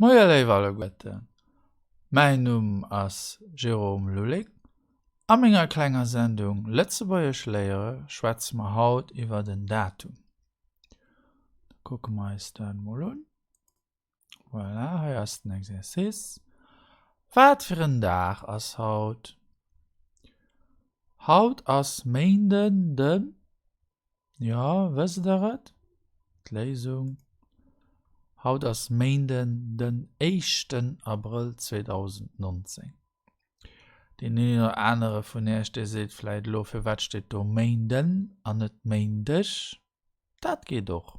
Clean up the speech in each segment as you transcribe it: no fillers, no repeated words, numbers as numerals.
Moie léif alleguerten, mäin Numm ass Jérôme Lulling. A menger klenger Sendung Lëtzebuergesch léiere schwätze mer haut iwwer en Datum. Da kucke mer eis dat mol un. Voilà, hei ass den Exercice. Wat fir en Dag ass haut? Haut ass Méinden den Jo, wësst der et? D'Léisung, Haut ass Méinden den éischten Abrëll 2019. Deen een oder anere vun Iech, dee seet vläit elo, Firwat steet do Méinden an net Méindeg? Dat geet och.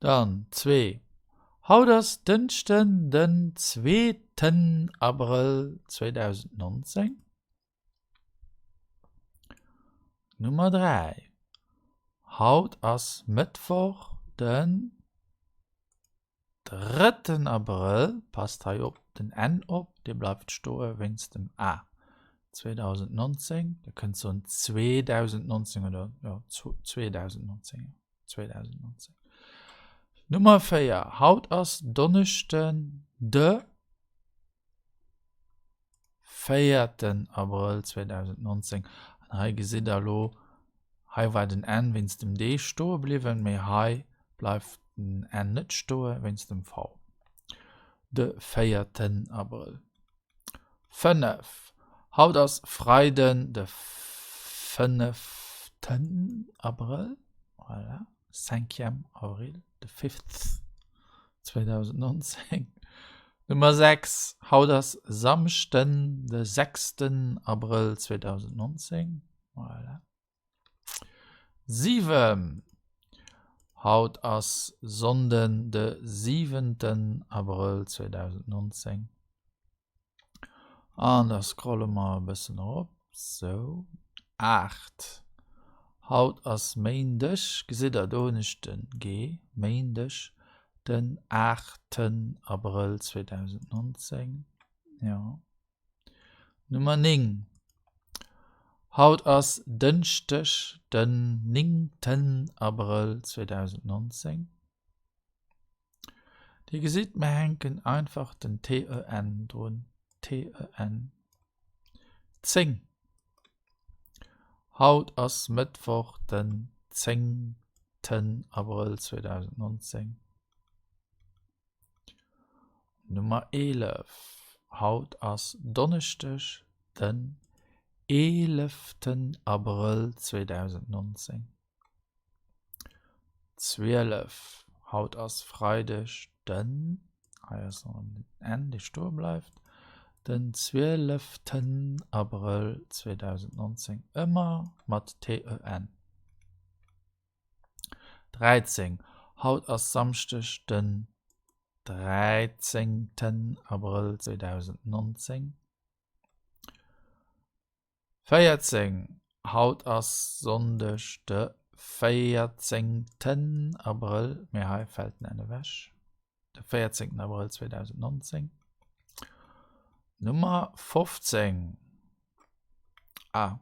Dann zwee, Haut ass Dënschden den zweeten Abrëll 2019. Nummer 3, Haut ass Mëttwoch den drëtten Abrëll, passt hei op den N op, dee bleift stoe wéinst dem A, 2019, Dir kënnt soen 2019 oder jo 2019, jo 2019. Nummer 4, Haut ass Donneschden de. Véierten Abrëll 2019, an hei gesitt der elo, hei war den N wéinst dem D stoe bliwwen, mee hei bleift den N net stoe wéinst dem V. De véierten Abrëll. 5, Haut ass Freiden de fënneften Abrëll, voilà. Cinquième avril, the fifth, 2019. Nummer 6, Haut ass Samschden de sechsten Abrëll 2019. Voilà. 7, Haut ass Sonnden de siwenten Abrëll 2019. An da scrolle mer e bëssen erop. Sou, 8. Haut ass Méindeg. Gesitt Der, do hunn ech de G, Méindeg, den aachten Abrëll 2019. Jo. Nummer 9. Haut ass Dënschdeg, den néngten Abrëll 2019. Dir gesitt, mir hänken einfach den TEN drun, TEN. 10. Haut ass Mëttwoch, den zéngten Abrëll 2019. Nummer 11. Haut ass Donneschdeg, den eeleften Abrëll 2019. 12, Haut ass Freideg den, hei ass nach en N dee stoe bleift, den zwieleften Abrëll 2019, ëmmer mat TEN. 13, Haut ass Samschdeg den dräizéngten Abrëll 2019. 14, Haut ass Sonndeg de véierzéngten Abrëll, mee hei fält den N ewech, de véierzéngten Abrëll 2019. Nummer 15, ah,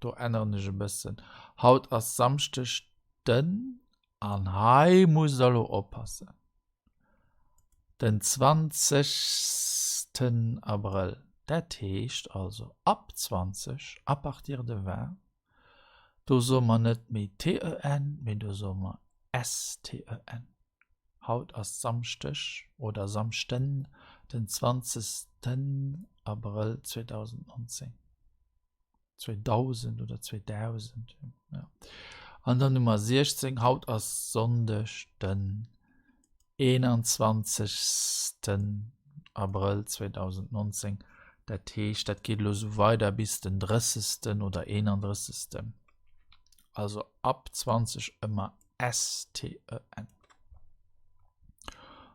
do änneren ech e bëssen, haut ass Samschdeg den, an hei musst der elo oppassen, Den zwanzegsten Abrëll, dat heescht also ab 20, à partir de 20, do soe mer net méi TEN, mee do soe mer STEN. Haut ass Samschdeg oder Samschden, den zwanzegsten Abrëll 2019. 2000 oder 2000 ja. An dann Nummer 16 haut ass Sonndeg den 21. Abrëll 2019 dat heescht dat geet elo sou weider bis den 30. oder 31. Also ab 20 ëmmer STEN.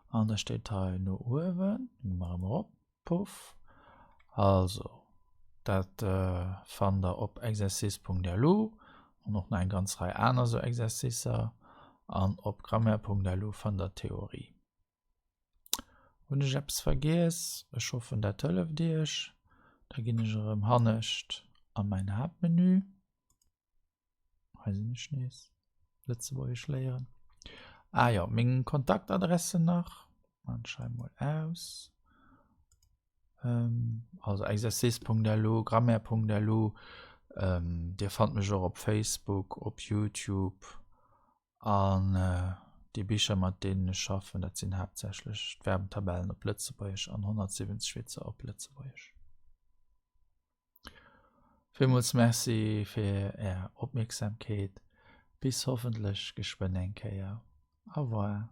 An da steet hei no uewen, gi mer erëm erop. Puff. Also, dat fannt der op exercice.lu an och nach eng ganz Rei aner sou Exercicer. An op grammaire.lu fannt der d'Theorie. Hunn ech eppes vergiess? Ech hoffen dat hëlleft iech. Da ginn ech erëm hannescht a mäin Haaptmenü. Hei sinn ech nees. Lëtzebuergesch léieren. Ah jo, meng Kontaktadressen nach. Maan ech hei mol aus. Also exercice.lu, grammaire.lu. Dir fannt mech och op Facebook, op YouTube an déi Bicher mat deenen ech schaffen, dat sinn haaptsächlech d'Verbentabellen op Lëtzebuergesch an 170 Witzer op Lëtzebuergesch. Villmools Merci fir Är Opmierksamkeet. Bis hoffentlech geschwënn eng Kéier. Au revoir.